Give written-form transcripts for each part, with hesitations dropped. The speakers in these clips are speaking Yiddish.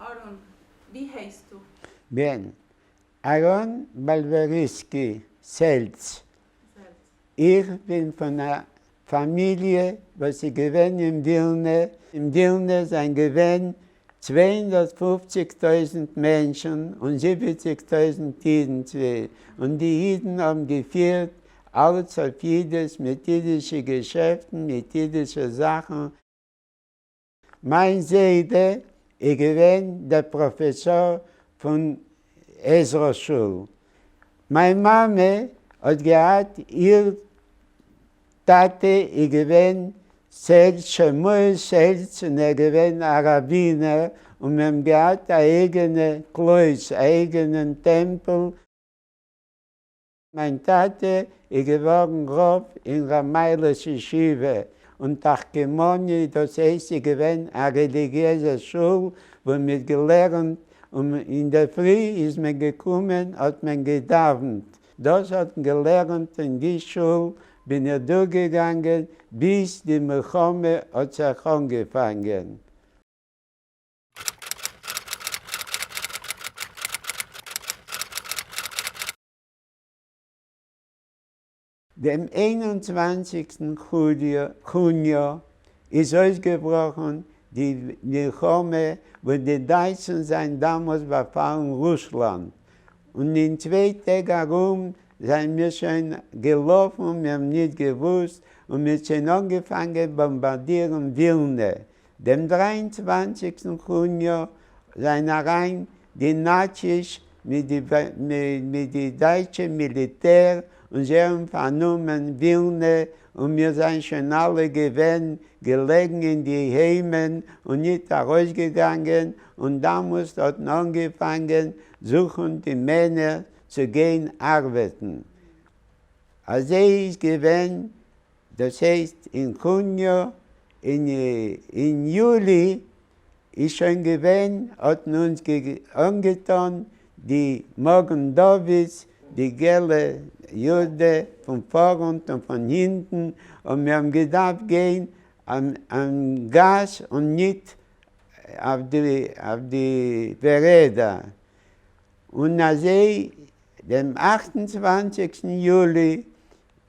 אהרן, ווי הייסטו? בן, אהרן באלוועריסקי, סעלץ. איך בין פון א פאמיליע וואס איז געווען אין ווילנע, אין ווילנע זענען געווען 250 טויזנט מענטשן און 70 טויזנט אידן, און די אידן האבן געפירט אלץ אויף אידיש, מיט אידישע געשעפטן, מיט אידישע זאכן. מיין זיידע איז געווען דער פראפעסאר פון עזרא שול. מיין מאמע האט געהאט איר טאטע איז געווען סעלץ שמואל סעלץ און ער איז געווען א ראבינער און מיר האבן געהאט א אייגענע קלויז, א אייגענעם טעמפל. מיין טאטע איז געווארן רב אין ר' מיילעש ישיבה און תחכמוני, דאס הייסט איז געווען א רעליגיעזע שול וואו מ'האט געלערנט און אינדערפרי איז מען געקומען האט מען געדאווענט, דאס האט מען געלערנט אין די שול בין איך דורכגעגאנגען ביז די מלחמה האט זיך אנגעפאנגען. דעם 21סטן יוני איז אויסגעבראכן די מלחמה וואס די דייטשן זענען דאמאלס באפאלן רוסלאנד, און אין 2 טעג ארום זענען מיר שוין געלאפן, מיר האבן נישט געוואוסט, און מ'האט שוין אנגעפאנגען באמבארדירן ווילנע. דעם 23סטן יוני זענען אריין די נאציס מיט די דייטשע מיליטער און זיי האבן פארנומען ווילנע, און מיר זענען שוין אלע געווען געלעגן אין די היימען און ניט ארויסגעגאנגען, און דאמאלסט האט מען אנגעפאנגען זוכן די מענער צו גיין ארבעטן. אזוי איז געווען, דאס הייסט אין יוני, אין יולי איז שוין געווען, האט מען אונז אנגעטאן די מגן דוד'ס, די געלע יאדע פון פארנט און פון הינטן, און מיר האבן געדארפט גיין אין גאס און ניט אויף די ווערעדע. און אזוי דעם 28סטן יולי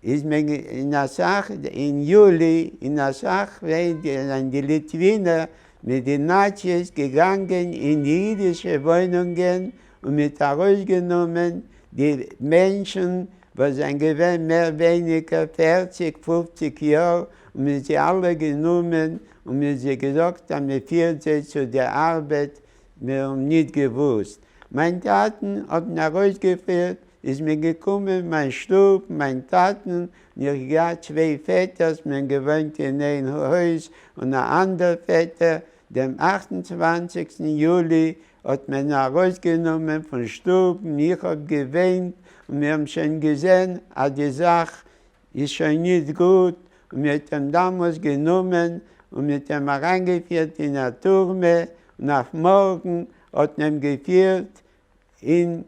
איז מען אין אסאך, אין יולי אין אסאך זענען די ליטווינער מיט די נאציס געגאנגען אין די אידישע וואוינונגען און מ'האט ארויסגענומען די מענטשן וואס זענען געווען מער ווייניגער 40 50 יאר, און מ'האט זיי אלע גענומען און מ'האט זיי געזאגט אז מ'פירט זיי צו די ארבעט. מיר האבן ניט געוואוסט. מיין טאטן האט מען ארויסגעפירט, איז מען געקומען מיין שטוב, מיין טאטן, און איך געהאט צוויי פעטערס, מיר האבן געוואוינט אין איין הויז, און א אנדער פעטער, דעם 28סטן יולי האט מען ארויסגענומען פון שטוב, און איך האב געוויינט, און מיר האבן שוין געזען אז די זאך איז שוין ניט גוט, און מען האט אים דאמאלס גענומען און מען האט אים אריינגעפירט אין א טורמע, און אויף מארגן האט מען אים געפירט אין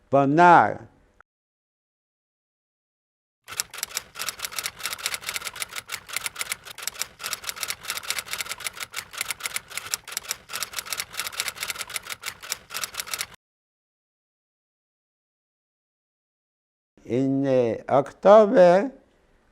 פאנאר. אין אקטאבער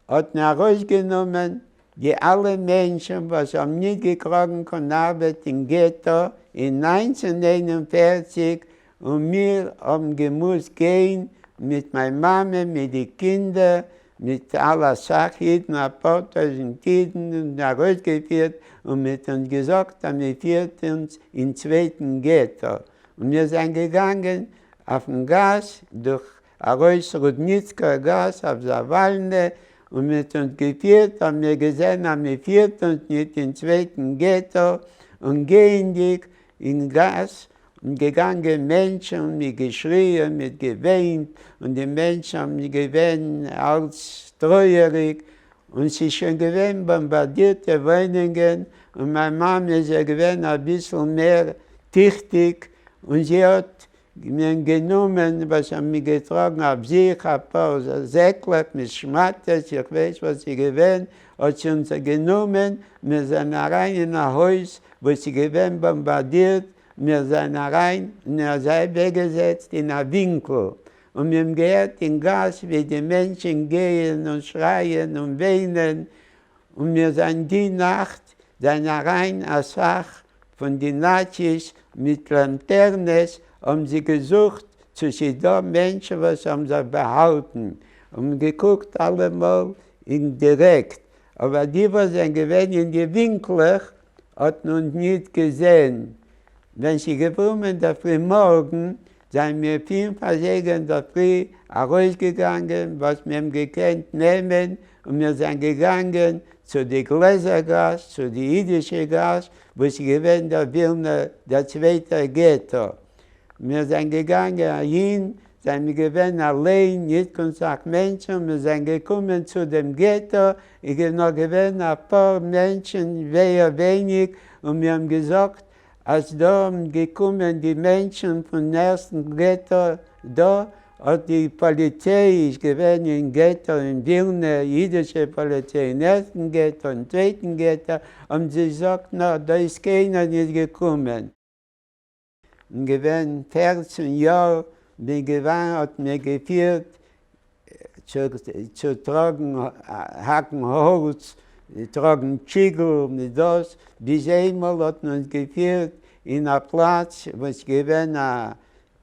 האט מען ארויסגענומען די אלע מענטשן וואס האבן ניט געקראגן קיין ארבעט אין געטא אין 1941, און מיר האבן געמוזט גיין מיט מיין מאמע, מיט די קינדער, מיט אלע אסאך אידן, אפאר טויזנט אידן, און ארויסגעפירט, און מען האט אונז געזאגט אז מען פירט אונז אין צווייטן געטא, און מיר זענען געגאנגען אויפן גאס דורך ארויס רודניצקא גאס אויף זאוואלנע, און מען האט אונז געפירט, האבן מיר געזען אז מען פירט אונז ניט אין צווייטן געטא, און גייענדיג אין גאס און געגאנגען מענטשן און מיט געשריען מיט געוויינט, און די מענטשן האבן געווען אלץ טרויעריג, און ס'איז שוין געווען באמבארדירטע וואוינונגען, און מיין מאמע איז געווען אביסל מער טיכטיג, און זי האט מיר האבן גענומען וואס האבן מיר געטראגן אויף זיך אפאר זעקלעך מיט שמאטעס, איך ווייס וואס איז געווען, האט זי אונז גענומען, מיר זענען אריין אין א הויז וואס איז געווען באמבארדירט, מיר זענען אריין און ער האט זיי אוועקגעזעצט אין א ווינקל, און מיר האבן געהערט אין גאס ווי די מענטשן גייען און שרייען און וויינען, און מיר זענען די נאכט זענען אריין אסאך פון די נאציס מיט לאנטערנעס האבן זיי געזוכט צו ס'איז דא מענטשן וואס האבן זיך באהאלטן, און געקוקט אלעמאל אין דירעקט, אבער די וואס זענען געווען אין די ווינקלעך האט מען אונז ניט געזען. ווען ס'איז געקומען דער פרימארגן, זענען מיר פינף אזייגער אינדערפרי ארויסגעגאנגען, וואס מיר האבן געקענט נעמען, און מיר זענען געגאנגען צו די גלעזער גאס, צו די אידישע גאס, וואו ס'איז געווען דער ווילנער, דער צווייטער געטא. מיר זענען געגאנגען אהין, זענען מיר געווען אליין, ניט קיין סך מענטשן, און מיר זענען געקומען צו דעם געטא, איז נאר געווען א פאר מענטשן, זייער ווייניג, און מיר האבן געזאגט אז דא האבן געקומען די מענטשן פון ערשטן געטא, דא האט די פאליציי איז געווען אין געטא אין ווילנע, אידישע פאליציי אין ערשטן געטא און צווייטן געטא, האבן זיי געזאגט נאר דא איז קיינער נישט געקומען. און געווען 14 יאר בין געווארן האט מיר געפירט צו טראגן האקן האלץ, טראגן ציגל מיט דאס, ביז איינמאל האט מען אונז געפירט אין א פלאץ וואס געווען א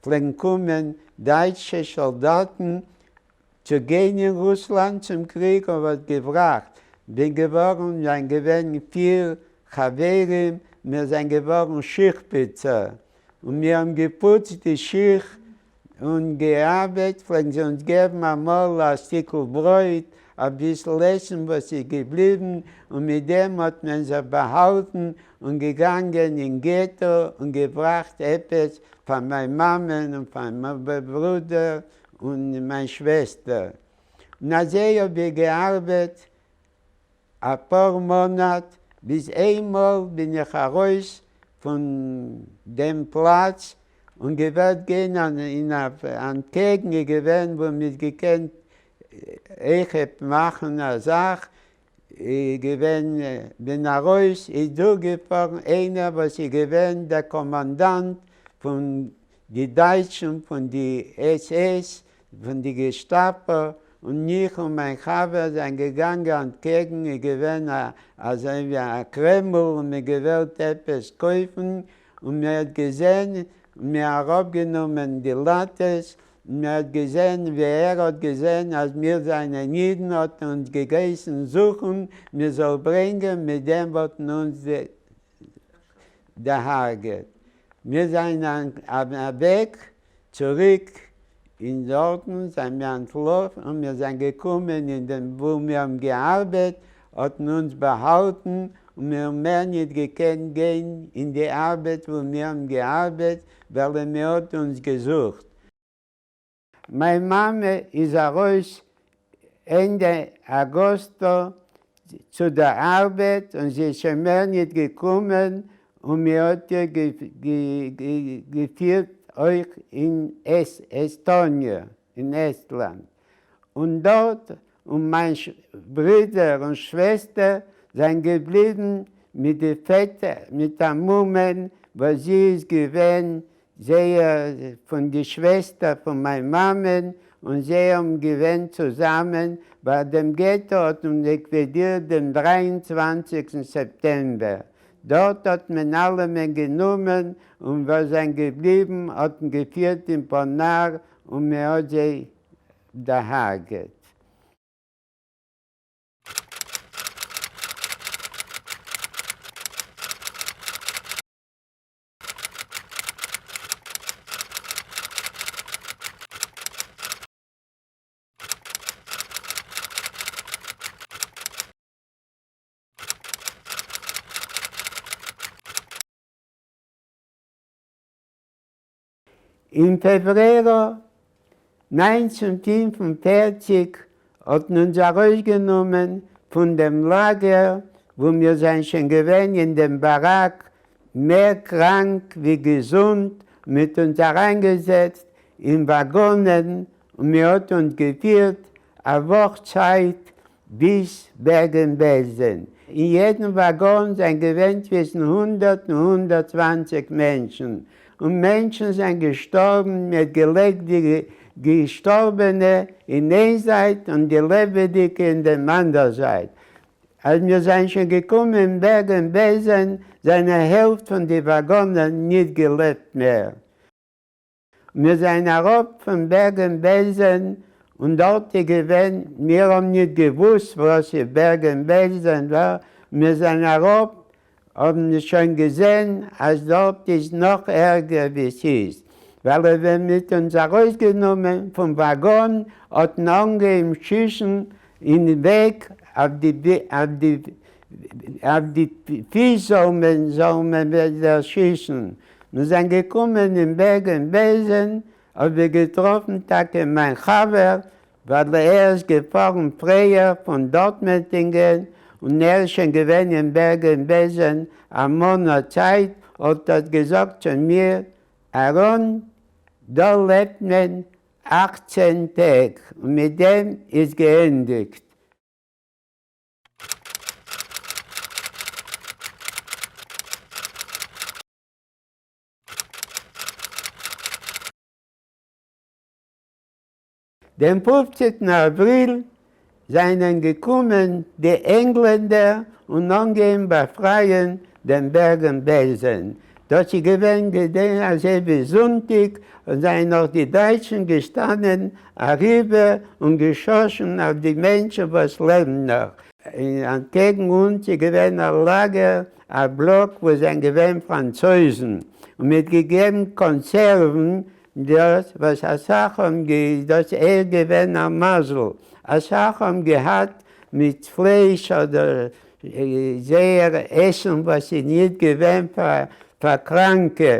פלעגן קומען דייטשע סאלדאטן צו גיין אין רוסלאנד צום קריג און וואס געבראכט בין געווארן זיין געווען פיר חברים מיר זיין געווארן שיך פיצער און מיר האבן געפוצט די שיך און געארבעט פלעגן זיי אונז געבן אמאל א שטיקל ברויט אביסל עסן וואס איז געבליבן און מיט דעם האט מען זיך באהאלטן און געגאנגען אין געטא און געבראכט עפעס פאר מיין מאמען און פאר מיין ברודער און מיין שוועסטער, און אזוי האב איך געארבעט אפאר מאנאט, ביז איינמאל בין איך ארויס פון דעם פלאץ און געוואלט גיין אין א אנטקעגן איז געווען וואו מ'האט געקענט אויכעט מאכן א זאך, איז געווען בין ארויס איז דורכגעפארן איינער וואס איז געווען דער קאמאנדאנט פון די דייטשן פון די עס עס פון די געשטאפא און איך און מיין חבר זענען געגאנגען אנטקעגן איז געווען א אזוי ווי א קרעמל און מען געוועלט עפעס קויפן און מען האט געזען און מיר אראפגענומען די לאטעס און מען האט געזען ווי ער האט געזען אז מיר זענען אידן האט ער אונז געגעסן זוכן מיר זאל ברענגען מיט דעם וואלטן אונז דערהרגעט. מיר זענען אוועק צוריק אין דארטן זענען מיר אנטלאפן און מיר זענען געקומען אין דעם וואו מיר האבן געארבעט האט מען אונז באהאלטן און מיר האבן מער ניט געקענט גיין אין די ארבעט וואו מיר האבן געארבעט ווייל מען האט אונז געזוכט. מיין מאמע איז ארויס ענדע אגוסטא צו דער ארבעט און זי איז שוין מער ניט געקומען און מען האט איר געפירט אויך אין עסטאניע, אין עסטלאנד, און דארט און מיין ברודער און שוועסטער זענען געבליבן מיט די פעטער מיט א מומען וואס זי איז געווען זייער פון די שוועסטער פון מיין מאמען און זיי האבן געווען צוזאמען ביי דעם געטא האט מען ליקווידירט דעם 23 סעפטעמבער דארט האט מען אלעמען גענומען און וואס זענען געבליבן האט מען געפירט אין פאנאר און מען האט זיי דערהרגעט. אין פעברואר 1945 האט מען אונז ארויסגענומען פון דעם לאגער וואו מיר זענען שוין געווען אין דעם באראק מער קראנק ווי געזונט. מ'האט אונז אריינגעזעצט אין וואגאנען און מען האט אונז געפירט א וואך צייט ביז בערגען בעלזען. אין יעדן וואגאן זענען געווען צווישן 100 און 120 מענטשן, און מענטשן זענען געשטארבן, מען האט געלייגט די געשטארבענע אין איין זייט און די לעבעדיגע אין דעם אנדער זייט. אז מיר זענען שוין געקומען אין בערגען בעלזען זענען העלפט פון די וואגאנען ניט געלעבט מער. מיר זענען אראפ פון בערגען בעלזען און דארט איז געווען, מיר האבן ניט געוואוסט וואס איז בערגען בעלזען, מיר זענען אראפ האבן מיר שוין געזען אז דארט איז נאך ערגער ווי ס'איז, ווייל ווען מ'האט אונז ארויסגענומען פון וואגאן האט מען אנגעהויבן שיסן אין וועג אויף די פיס זאל מען דערשיסן. מיר זענען געקומען אין בערגען בעלזען האב איך געטראפן טאקע מיין חבר ווייל ער איז געפארן פריער פון דארטמעטינגען און ער איז שוין געווען אין בערגען בעלזען א מאנאט צייט, האט ער געזאגט צו מיר, אהרן דא לעבט מען 18 טעג און מיט דעם איז געענדיגט. דעם 15 אפריל זענען געקומען די ענגלענדער און אנגעהויבן באפרייען דעם בערגען בעלזען. דאס איז געווען געדענק אזוי ווי זונטאג, און זענען נאך די דייטשן געשטאנען אריבער און געשאסן אויף די מענטשן וואס לעבן נאך. אנטקעגן אונז איז געווען א לאגער, א בלאק וואו זענען געווען פראנצויזן, און מען האט געגעבן קאנסערוון, דאס וואס אסאך האבן גע דאס איז געווען א מזל, אסאך האבן געהאט מיט פלייש אדער זייער עסן וואס איז ניט געווען פאר קראנקע,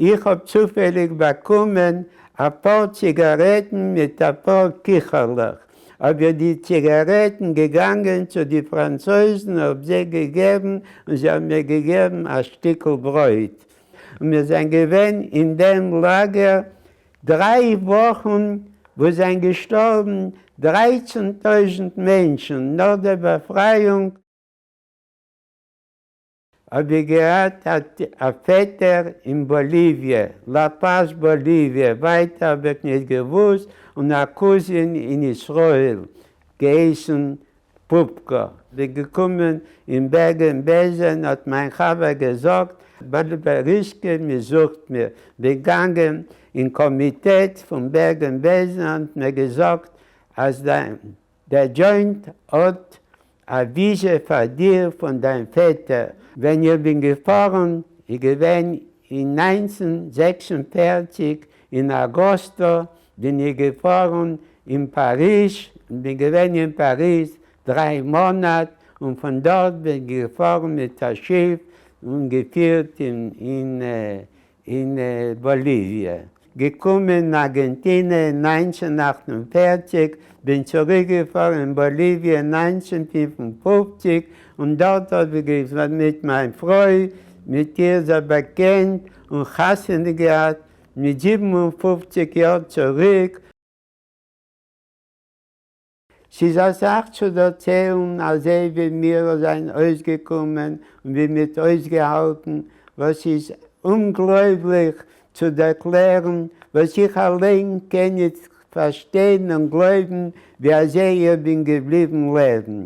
איך האב צופעליג באקומען אפאר ציגארעטן מיט אפאר קיכעלעך, האב איך די ציגארעטן געגאנגען צו די פראנצויזן האב זיי געגעבן און זיי האבן מיר געגעבן א שטיקל ברויט, און מיר זענען געווען אין דעם לאגער 3 וואכן וואו זענען געשטארבן 13,000 מענטשן נאך דער באפרייאונג. האב איך געהאט א פעטער אין באליוויע, לא פאז באליוויע, ווייטער האב איך נישט געוואוסט, און א קוזין אין ישראל געהייסן פופקא. בין געקומען אין בערגען בעלזען האט מיין חבר געזאגט באריסקע מען זוכט מיר, בין געגאנגען אין קאמיטעט פון בערגען בעלזען האט מיר געזאגט אז דער דזשוינט האט א וויזע פאר דיר פון דיין פעטער. ווען איך בין געפארן איז געווען אין 1946 אין אגוסטא בין איך געפארן אין פאריז און בין געווען אין פאריז 3 מאנאט און פון דארט בין איך געפארן מיט א שיף און געפירט אין באליוויע. געקומען אין ארגענטינע אין 1948, בין צוריקגעפארן אין באליוויע אין 1955 און דארט האב איך געוואוינט מיט מיין פרוי, מיט איר זיך באקענט און חתונה געהאט מיט 57 יאר צוריק. ס'איז אסאך צו דערציילן אזוי ווי מיר זענען אויסגעקומען און ווי מ'האט אויסגעהאלטן, וואס איז אומגלויבליך צו דערקלערן, וואס איך אליין קען ניט פארשטיין און גלויבן ווי אזוי איך בין געבליבן לעבן.